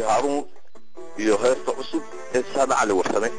Caafi Haaruun iyo heesta cusub ee Saada Cali Warsame.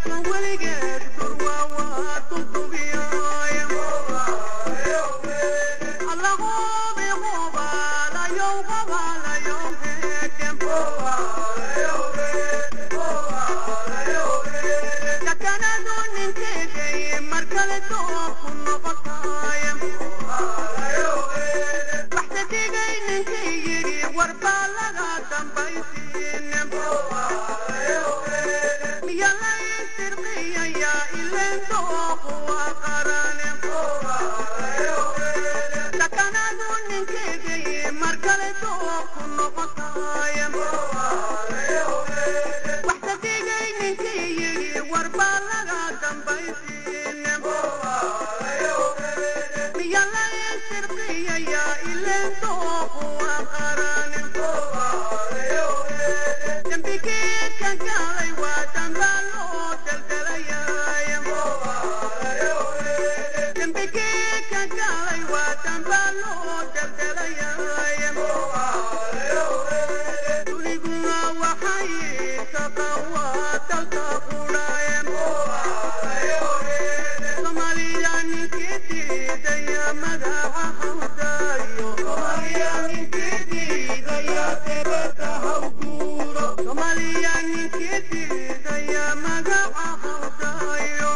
Weligeed durwaa waa dudubiyaaye. Alla hoobi hobaalayow hobaalayow heeke. Takanadu ninkeegay mar kale doob ku noqotaaye. Waxse digay ninkii yidhi warbaa laga dambaysiin. Miya la isirqiyayaa ileen dooqu waa qarane. Takanadu ninkeegay mar kale doob ku noqotaaye. Waxse digay ninkii yidhi warbaa laga dambaysiin. Miya la isirqiyayaa ileen dooqu waa qarane. Dembigeedkan gaalay waa dambaa loo deldelayaaye. Dembigeedkan gaalay waa dambaa loo deldelayaaye. Duniguna waxay taqan waa dalka qudhaaye. Soomaaliya ninkii diidaya magaca hawdaayo. Soomaaliya ninkii diidaya magaca hawdaayo.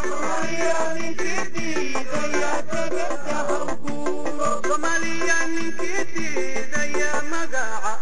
Soomaaliya ninkii diidaya magaca